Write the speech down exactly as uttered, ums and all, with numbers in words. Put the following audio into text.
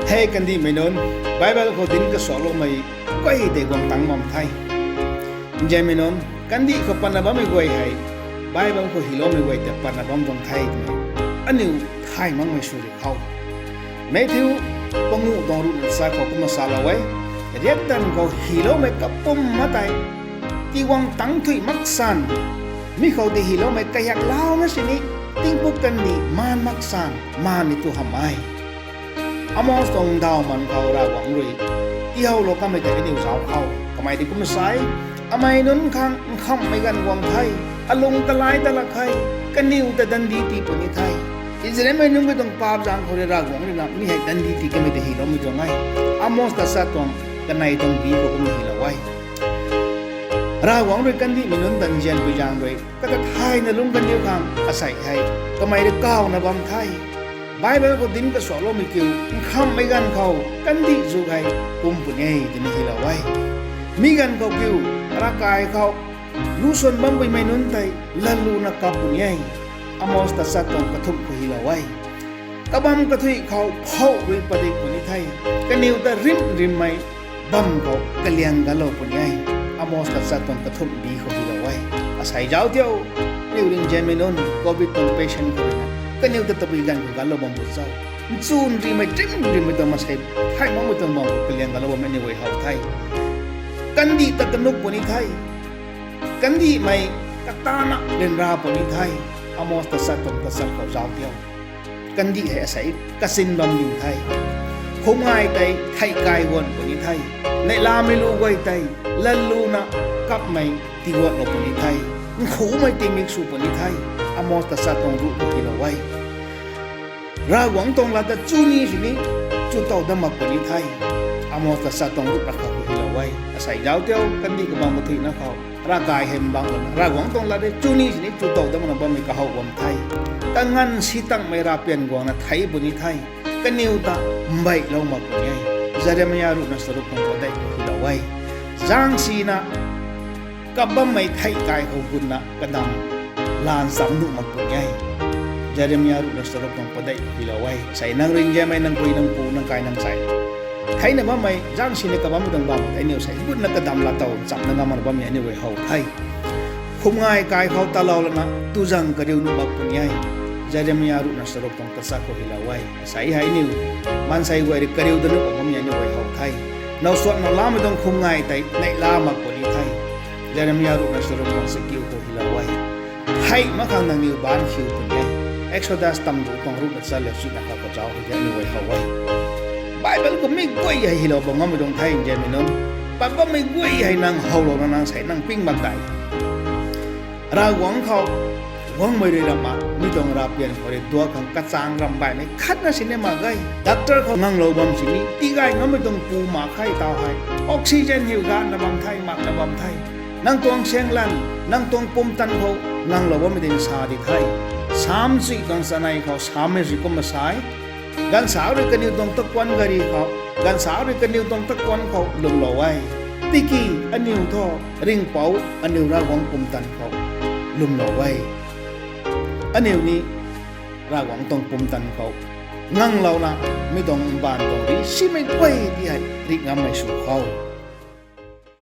Hei kandihmei nunc, Bible khou dinc kasuakloumei guay tei guang tangc bam the. Nzianmei nunc, kandih khou patna bammei guay hei Bible khou hyloumei guay tei patna bam tuang the twmei aniu thay makmei sw ri khou, Matthew panguh tuang ruhna sa khou kumna salou e: Riakdanv khou hyloumei kapwm ma tei tiguang tangc thuy mak san, mi khou tei hyloumei kahiaklouna sini tingpuk kandih maan mak san maan ni tu hamh e. Amos tuang daw man khou Ravguangc rui tihowlou kamei tei aniu zauc khou kamei tei kumna sa e: Amei nunc khang nkhamhmei ganv guang the, alung kalai ta lak khe, kaniw ta dandi tii puni the. Israelmei nunc guay tuang paap zaeng khou rui Ravguangc rui na mi hei dandi tii kamei tei hyloumei tuang e. Amos tachat tuang kanei tuang bi khou kumna hylou e. Ravguangc rui kandihmei nunc ta nzianpui zaeng rui kata thayna lungc kaniw khang asei hei kamei rui kawna bam the. Bible khou dinc kasuakloumei kiu nkhamhmei ganv khou kandih zu hei kum puni e twna hylou e. Mi ganv khou kiu ravkai khou lusuan bampuimei nunc tei laluna kap puni e. Amos tachat tuang kathumh khou hylou e. Kabam kathuic khou phouh rui padik puni the, kaniw ta rim rimmei bam khou kaliang galou puni e. Amos tachat tuang kathumh bi khou hylou e. Asei zauc tio, aniu ringzanmei nunc covid tuang patient khou ruina kaniw ta tabui ganv khou galou bam bu cho? Nchun rimei, rim rimmei tuang, masei thay makmei tuang bam khou kaliang galou bammei aniu guay how the. Kandih ta tanuk puni the. Kandihmei katana ryanra puni the. Amos tachat tuang tachat khou zauc tio. Kandih hei asei kachin bam ni the. Khumngai tei theih kai guan puni the. Neihlamei lu guay tei laluna kapmei tiguatlou puni the. Nkhumei tingmik sw puni the. Amos tachat tuang ruh khou hylou e. Ravguangc tuang lat ta chu ni sini chu tow dat mak puni the. Amos tachat tuang ruh rakha khou hylou e. Asei zauc tio, kandih kabam kathuicna khou ravkai hei mbang lana Ravguangc tuang lat tei chu ni sini chu tow dat makna bammei kahow bam the. Kanganv si tangmei ravpian guangna thei puni the. Kaniw ta mbeihlou mak puni e. Jeremia ruhna charuk tuang padeih khou hylou e. Zaeng sina kap bammei theih kai khou gunna kadam laancham nuh mak puni e. Jeremia ruhna charuk tuang padeih khou hylou e. Asei nang ringzanmei, nang pui, nang pu, nang kai, nang chai, theina bammei zaeng sina kabam tuang bam tei aniu sei gunna kadam laa tow chamna ngam makna bammei aniu guay how the. Khumngai kai khou talou lana tuzang kariu nuh mak puni e. Jeremia ruhna charuk tuang tachat khou hylou e. Asei hei aniu maansei guay rui kariu ta nuh mak bammei aniu guay how the. Now suatna lamei tuang khumngai tei neihla mak puni the. Jeremia ruhna charuk tuang chakiu khou hylou e. Hei mak khang nangniw baanc khiu puni e. Exodus tamruh tuang ruhna chalou sina kha khou zauc hei aniu guay how e. Bible khou mi guay hei hylou bam ngammei tuang the nzianmei nunc. Pat bammei guay hei nang howlouna nang sei nang ping mak dai. Ravguangc khou guangmei rui ramh mak, mi tuang ravpian khou rui duak khang kachang ramh baihmei khatna sini mak ge. Doctor khou nganglou bam sini tigay ngammei tuang pu mak khe taw hei. Oxygen hiu ganna bam the, makna bam the. Nang tuang saenglan, nang tuang pumtan khou nganglou bammei ding sa di the. Sam chuih tuang chanei khou sammei rui kumna sa e: Gaanvsaekc rui kaniw tuang takuanc gari khou, gaanvsaekc rui kaniw tuang takuanc khou lwmlou e. Tiki aniw thu Ringhpouc aniw Ravguangc pumtan khou lwmlou e. Aniu ni Ravguangc tuang pumtan khou nganglouna mi tuang mbaanv tuang rih simei guay ti hei rih ngammei sw khou